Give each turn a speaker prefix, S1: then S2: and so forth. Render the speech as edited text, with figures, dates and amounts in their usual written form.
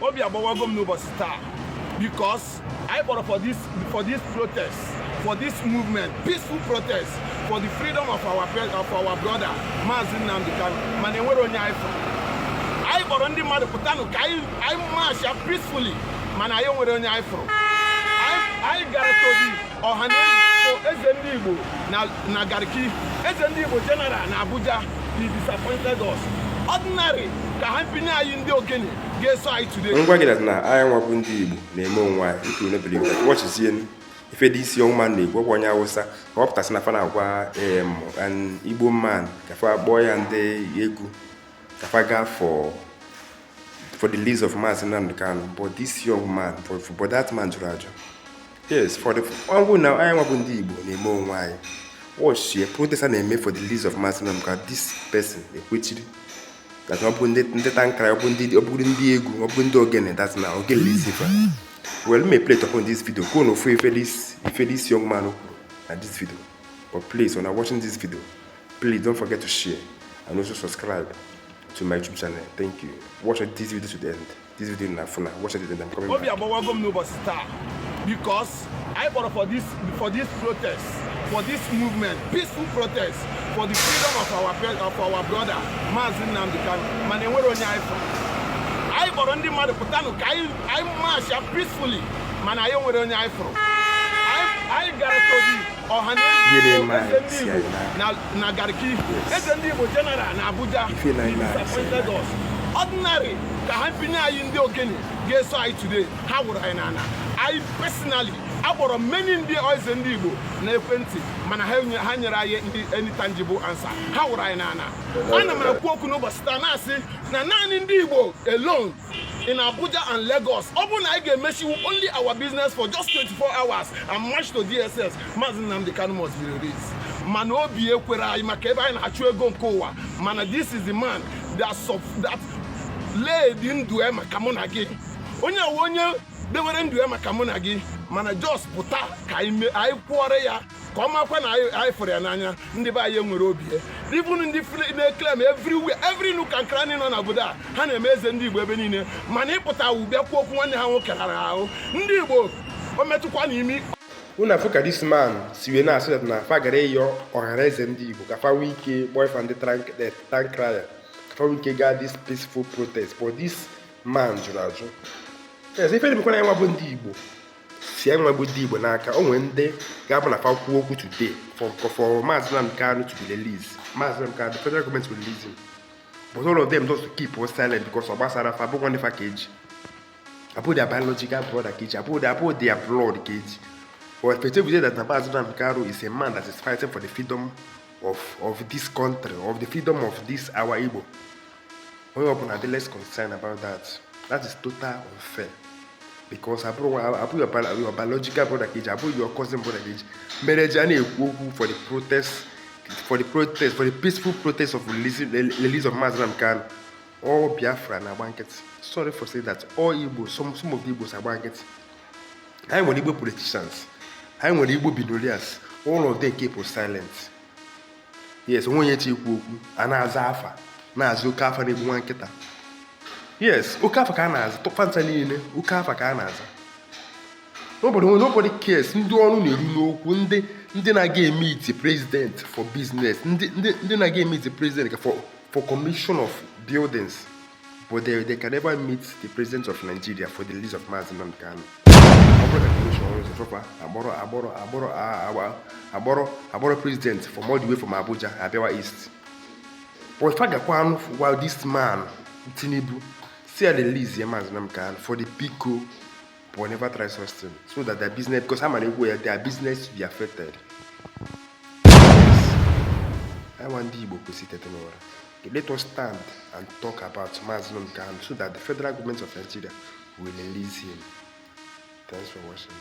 S1: Obi agbawago m n'ụbọchị taa because anyị kpọrọ for this protest, for this movement, peaceful protest for the freedom of our brother, Maazị Nnamdi Kanu, mana enwere onye anyị fụrụ. Anyị kpọrọ ndị mmadụ pụtanụ ka anyị march peacefully, mana anyị nwere onye anyị fụrụ. Anyị gara tobi ọha na eze ndị Igbo na Garki, eze ndị Igbo general na Abuja. He disappointed us. Ordinary ka ha pinye anyị ndị ogene ga-eso anyị today.
S2: Ngwa gị that na anyị nwabụ ndị Igbo na-eme onwe anyị. If you no believe that, watch ife dị isi ọnwụ na-ekwu. Ọkwa onye Awụsa ka ọ pụtasị na fa na-agwa an Igbo man ka fa kpọọ ya ndị egwu ka fa gaa for the release of Maazị Nnamdi Kanu. But this young man, but that man jụrụ ajụ. Yes, for the ọ bụ na anyị nwabụ ndị Igbo na-eme onwe anyị. Watch ya, protest a na-eme for the release of Maazị Nnamdi Kanu. This person ekwechiri that ọ bụ ndị tankara, ọ bụ ndị, ọ bụrụ ndị egwu, ọ bụ ndị ogene, that na ogene release fa. Well, let me play it upon this video kwuo na ofu ife this young man kwuru na this video. But please, when you're watching this video, please don't forget to share and also subscribe to my YouTube channel. Thank you. Watch this video to the end. This video na funa. Watch it to the end. I'm coming
S1: Obi
S2: back.
S1: agbawago m n'ụbọchị taa because anyị kpọrọ for this protest, for this movement, peaceful protest for the freedom of our brother, Maazị Nnamdi Kanu, mana enwere onye anyị fụrụ. Anyị kpọrọ ndị mmadụ pụtanụ ka anyị march peacefully, mana anyị nwere onye anyị fụrụ. Anyị gara tobi ọha na
S2: Ihe na-eme
S1: eze
S2: anyị
S1: ndị
S2: si
S1: Igbo
S2: anyị n'aka.
S1: na Garki, eze ndị Igbo general na Abuja.
S2: Ife na-eme
S1: He
S2: anyị si
S1: disappointed
S2: anyị
S1: us. Ordinary ka ha pinye anyị ndị ogene ga-eso anyị today, ha wụrụ anyị n'ala. Anyị personally akpọrọ many ndị eze ndị Igbo na ekwentị, mana ha nyere anyị ndị any tangible answer. Ha wụrụ anyị n'ala. Ana m ekwu okwu n'ụbọchị taa na-asị na naanị ndị Igbo alone in Abuja and Lagos, ọ bụrụ na anyị ga-emechiwu only our business for just 24 hours and march to DSS, Maazị Nnamdi Kanu must be released. Mana obi ekwere anyị maka ebe anyị na-achụ ego nke ụwa. Mana this is the man that laid ndụ ya maka mụ na gị. Onye awa onye dewere ndụ ya maka mụ na gị, mana just pụta ka anyị kwụọrọ ya ka ọ makwa na anyị fụrụ ya n'anya. Ndị be anyị nwere obi ya. Even ndị na-eclaim everywhere, every nook and cranny nọ n'obodo a, ha na-eme eze ndị Igbo ebe niile, mana ịpụta wu bịa kwuo okwu nwanne ha nwoke rara ahụ. Ndị Igbo, o metụkwa n'imi.
S2: Unu afụ ka this man si wee na-asị that na fa gara ịyọ ọhanaeze ndị Igbo ka fa nwee ike kpọọ ifa ndị town crier ka fa nwee ike gaa this peaceful protest, but this man jụrụ ajụ. Yes, ife na-emekwa na anyị nwabụ ndị Igbo si anyị nwabụ ndị Igbo n'aka. O nwere ndị ga-abụ na fa kwuo okwu today for Maazị Nnamdi Kanu to be released, Maazị Nnamdi Kanu, the federal government will release him, but all of them just to keep us silent because ọ gbasara fa. Abụghị nwanne fa ka eji, abụghị their biological brother ka eji, abụghị their blood ka eji. But if you say that Maazị Nnamdi Kanu is a man that is fighting for the freedom of this country, of the freedom of this our Igbo, onye ọbụla dị less concerned about that. That is total unfair because abụghị your biological brother ka eji, abụghị your cousin brother ka eji mere eji a na-ekwu okwu for the protest, for the protest, for the peaceful protest of release of Maazị Nnamdi Kanu. All Biafra na-agba nkịtị. Sorry for saying that. All Igbo, some of the Igbos agba nkịtị. Anyị nwere Igbo politicians, anyị nwere Igbo billionaires, all of them keep silent. Yes, onwe onye chi ikwu okwu. A na-aza afa, na-aza oke afa na-egbu nwa nkịta. Yes, oke afa ka a na-aza tụfa niile, oke afa ka a na-aza. Nobody cares. Ndị ọrụ na-eru n'okwu, ndị na-aga emeet president for business, ndị na-aga emeet president for commission of buildings, but they can never meet the president of Nigeria for the release of Maazị Nnamdi Kanu. Ọ bụrụ na commission ọrụ sọfa agbọrọ president from all the way from Abuja abịawa East, but fa gakwa anụ while this man Tinubu si ya release ya Maazị Nnamdi Kanu for the biko, but never try such thing so that their business, because ha mara ekwu ya, their business be affected. Yes, I want ndị Igbo kwesịrị itete n'ụra. Let us stand and talk about Maazị Nnamdi Kanu so that the federal government of Nigeria will release him. Thanks for watching.